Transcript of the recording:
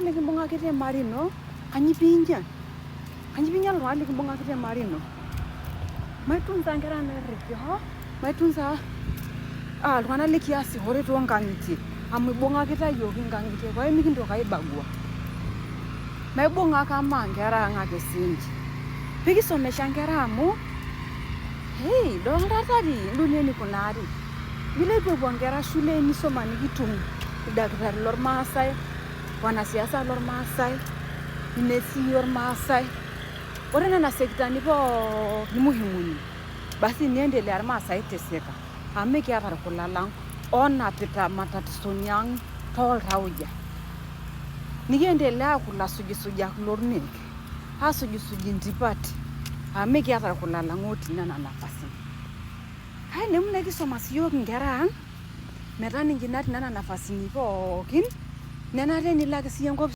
Likimbung'akita emari ino, kanyi piinya? Kanyi piinya iltung'anak likimbung'akita emari ino? Maitunza nkera nerripisho, maitunza iltung'anak likiasishore toonkang'itie amu ibung'akita iyiook inkang'itie pee mikintoki aibagua. Maibung' ake amaa nkera ang' ake siinche. Pikisomesha nkera amu hei doltatari dunia enikunari. Vile eitu epuo nkera shule misoma nikitum ildakitarini lormaasai, wanasiasa lormaasai, MCA ormaasai. Ore nena sektani pookin muhimuni basi niendelea irmaasai aiteseka amu mikiata irkula lang oonapita matatisoni ang toltauja. Nikiendelea aaku ilasujisujak lornek, asujisuj intipati amu mikiata irkula lang otii nena napasini. Kake namna kisoma siyiok inkera ang metaa ninche natii nena nafasini pookin nenare nilo ake siyie enkopis.